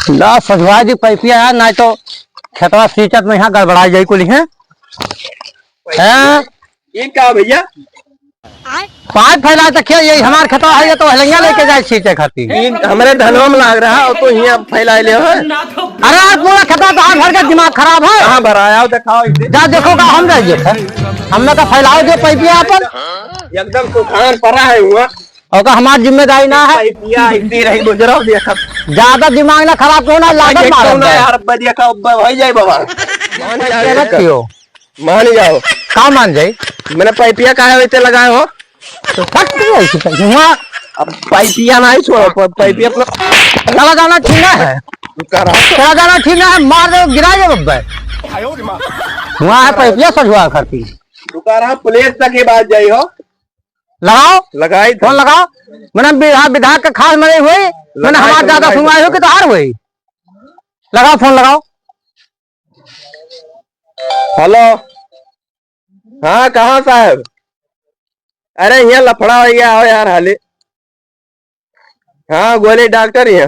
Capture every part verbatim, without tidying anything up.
ला सझुआ दी पैपिया यार, नाहीं तो खेतवा सींचत में यहाँ गड़बड़ा जाई कुल, हैं? हैं? ये का भैया? पाइप फैला तो क्या, यही हमार खेतवा है, ये तो हलैया लेके जाए सींचे खातिर। ये हमरे धनवा में लाग रहा, और तो हियाँ फैला ले हो। अरे यार, पूरा खेतवा तो हाथ भर के दिमाग खराब है। कहाँ भराया हो, दिखाओ इसे। जा देखो का हम रह गए थे। हमने का फैलाओ जो पैपिया अपन। एकदम तूफान पड़ा है हुआ। और का हमार जिम्मेदारी ना है। पैपिया इतनी रही गुजरो देखा। ज्यादा दिमाग ना खराब करो ना, लागत ये मारत कौन है है। यार, बढ़िया का हो जाए बाबा। मान जाए। मान जाओ। का मान जाई? मैंने पैपिया काहे वैसे लगाए हो? तो फट गया इसी पे। हुआ। अब पैपिया नहीं छोड़ो, प-, पैपिया अपना चला जाना ठीक ना है। रुका रहा। चला जाना ठीक ना है, मार दो, गिरा दो बब्बे। हुआ है पैपिया सझुआ करती। रुका रहा, पुलिस तक ही बात जाई हो। लगाओ। लगाई था। फोन लगाओ। मैंने विधा-, विधायक के खास मने हुई, मैंने लगाई हमार था, ज्यादा लगाई सुनवाई था। हो कि तोहार हुई। लगाओ, फोन लगाओ। हेलो, हाँ, कहाँ साहब? अरे, यहाँ लफड़ा हो गया, आओ यार, हाली। हाँ, गोली डॉक्टर यहाँ।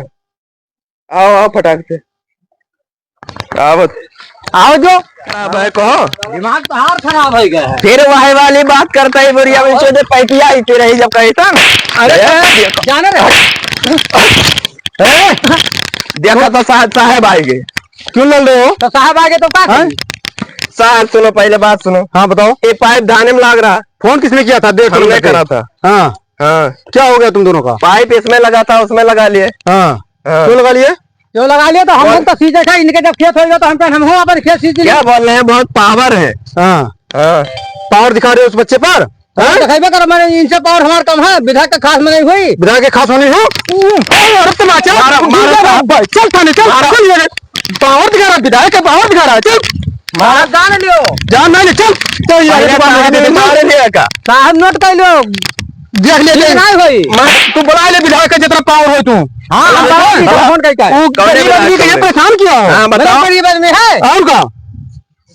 आओ, आओ, फटाक से। आओ। आओ जो। खराब है, कहो। दिमाग तो हार खराब हो गया है। फिर वही वाली बात करता है, बुढ़िया में सोचे पैटिया आई, फिर यही जब कहता ना। अरे, ए, जाने रे। ए, देखा तो साहब, साहब आएंगे। क्यों लड़ रहे हो? तो साहब आगे तो का हाँ? करी? साहब सुनो, पहले बात सुनो। हाँ, बताओ। ये पाइप धाने में लाग रहा। फोन किसने किया था? देख, हमने करा था। हाँ। हाँ। क्या हो गया तुम दोनों का? पाइप इसमें लगा था, उसमें लगा लिए। हाँ। हाँ। क्यों लगा लिए? क्यों लगा लिए? तो हम बोल। लोग तो सींचे थे, इनके जब खेत होइगा तो हम, हम हो अपन खेत सींच लिए। क्या बोल रहे हैं? बहुत पावर है। हाँ। हाँ। पावर दिखा रहे हो उस बच्चे पर? हाँ? दिखाइबे कर, मैंने इनसे पावर हमार कम है, विधायक का खास में नहीं हुई। विधायक के खास में नहीं हो? हम्म। ए, अरे तुम आ, चल, मारा, तू मारा जा, साहब। भाई, चल थाने, चल, मारा। चल ये रे। पावर दिखा रहा है, विधायक का पावर दिखा रहा है, चल। मारा जान लियो। जान नहीं ले, चल। चल ये रे, पहले दुकान में साहब दे दे, ने चल। मार लिया का? साहब नोट कर लियो। देख ले, ये देख। नहीं हुई। मार, तू बुला ले विधायक का जितना पावर हो तू। हाँ, हम हाँ, बाबा जी से हाँ। फोन करके आए। वो कौन है गरीब आदमी विधायक का ये कौन है? परेशान किया हो। हाँ, बताओ। गरीब आदमी है। और का?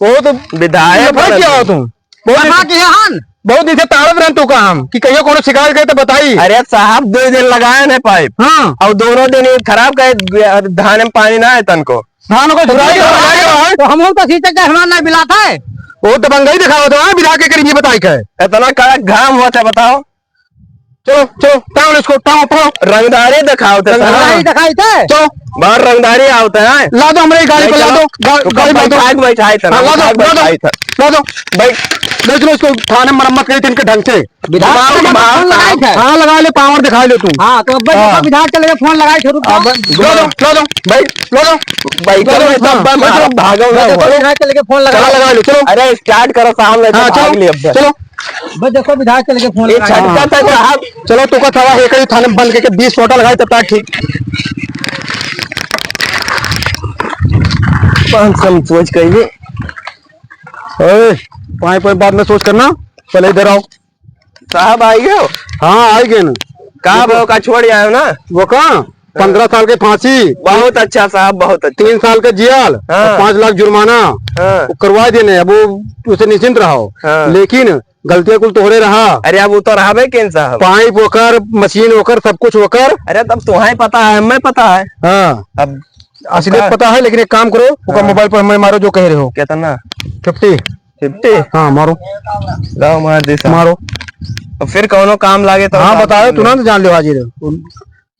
वो तो विधायक ये भाई बना क्या हो दो। तुम? बहुत कहाँ दिन के हन? बहुत दिन से ताड़त रहन तू का हम कि कहियो कोनो शिकायत करे तो बताई। अरे साहब, दो दिन लगाए ने पाइप। हाँ। और दोनों दिन ये खराब करे, धान में पानी ना है तनको। धान को तो झुराई तो हो, लगाए हो। तो हम लोग तो सींचे के हमारा ना बिलात है। वो दबंगई दिखाओ तो, हाँ, विधायक के करीबी बताई का है। इतना कड़क घाम होत है, बताओ। चलो, चलो, टांग लो इसको, टांग, टांग। रंगदारी दिखाओ थे, रंगदारी साहब। दिखाई थे। चलो। बाहर रंगदारी आवत है। ला दो हमरे गाड़ी नहीं, को, ला चलो। दो, गा-, तो गाड़ी ला दो। बैठा के बैठा है, हाँ, ला दो, बैठा के ला दो, बैठा है। ला दो। बैठ। ले चलो इसको थाने मरम्मत करी थी इनके ढंग से। विधायक दिमाग, चले गए दिमाग। फोन लगाई थे। हाँ, लगा ले, पावर दिखा लो तुम। हाँ, तो अब हाँ। विधायक चले गए फोन लगाई थे, रुक जाओ। अब ला दो, ला दो। बैठ। ला दो। बैठ, ला दो, मैं तो हाँ, अब मैं ला दो। भागो ना बैठ, हुआ। विधायक चले गए फोन लगा चलो, लो। लगा लो, चलो। अरे, स्टार्ट करो, साहब, मैं तो हाँ, भाग चलो, लिया अब। चलो। बस देखो, विधायक चल के फोन ये लगाए। छटका हाँ। था साहब। चलो, तो का थवा एक ही थाने बंद करके बीस फोटा लगाए, तब तक ठीक। पाँच सौ में सोच कहिए। ए, पाँच, पाँच बाद में सोच करना, पहले इधर आओ। साहब, आई गए हो? हाँ, आई गए ना। कहाँ वो वो का छोड़ आए हो ना? वो का? पंद्रह साल के फांसी। बहुत अच्छा साहब, बहुत अच्छा। तीन साल के जेल, हाँ। और पाँच लाख जुर्माना, हाँ। वो करवा देने, अब वो उसे निश्चिंत रहो। हाँ। लेकिन गलतियाँ कुल तोहरे रहा। अरे, अब वो तो रहबे केन साहब। पाइप ओकर, मशीन ओकर, सब कुछ ओकर। अरे, तब तुम्हें पता है, हमें पता है। हाँ। अब असलियत का? पता है, लेकिन एक काम करो, ओकर हाँ। मोबाइल पर हमें मारो जो कह रहे हो। कितना? फिफ्टी। फिफ्टी? हाँ, मारो। लाओ, मार दे साहब। मारो। तो फिर कौनो काम लागे तो हाँ, साहब बताओ, ले। तुरंत जान लो हाजिर है।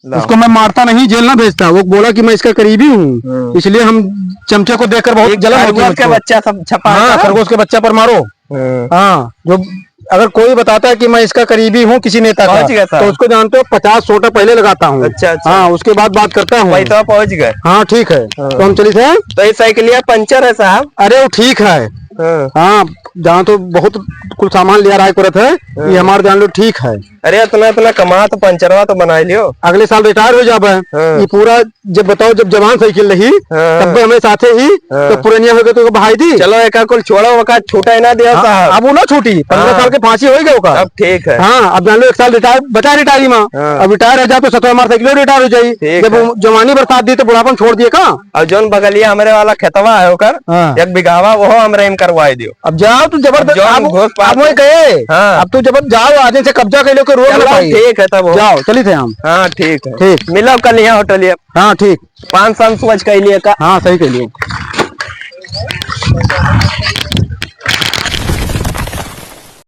लाओ। उसको मैं मारता नहीं, जेल ना भेजता। वो बोला कि मैं इसका करीबी हूँ, हाँ। इसलिए हम चमचे को देखकर बहुत एक जलन होती है खरगोश का मुझको। बच्चा सब छपा हाँ, था। खरगोश के बच्चा पर मारो। हाँ। हाँ, जो अगर कोई बताता है कि मैं इसका करीबी हूँ किसी नेता का, पहुंच गया साहब। तो उसको जानते हो, पचास सोटा पहले लगाता हूँ। अच्छा, अच्छा। हाँ, उसके बाद बात करता हूँ। वही तो पहुंच गए। हाँ, ठीक है। हाँ। तो हम चली थे। तो ये साइकिलिया पंचर है साहब। अरे, वो ठीक है। हाँ। हाँ, जहाँ तो बहुत कुल सामान लिया रहा है, हाँ। ये हमारे जान लो ठीक है। अरे, इतना, इतना कमा तो पंचरवा तो बना लियो। अगले साल रिटायर हो जाबे। हाँ। ये पूरा जब बताओ, जब जवान साइकिल रही, हाँ। तब भी हमें साथे ही, हाँ। तो पुरनिया हो गए तो भाई दी। चलो, एक कुल छोड़ो, वका छूटा ही ना दिया हाँ, साहब। अब वो ना छूटी, पंद्रह हाँ। साल के फांसी हो गए ओका। अब ठीक है। हाँ, अब जान लो एक साल रिटायर, बचा रिटायरी में। हाँ। अब रिटायर हो जाए तो सतवा मार साइकिल रिटायर हो जाई। ठीक जब है। वो जवानी बरसात दी तो बुढ़ापन छोड़ दिए का? और जौन बगलिया हमरे वाला खेतवा है ओकर, हाँ। एक बिघावा, वो हमरे में करवाई दियो। अब जा, तू जबरदस्त, जौन अब, घोष पास अब वही है। कहे, हाँ। अब तू जबर जाओ, आज से कब्जा कर लो, के रोक ना चलो, पाई। ठीक है तब हो। जाओ, चलित है हम। हाँ, ठीक है। ठीक। मिलो कल यहाँ होटल, ये हाँ, ठीक। पाँच साल सोच के लिए का। हाँ, सही के लिए।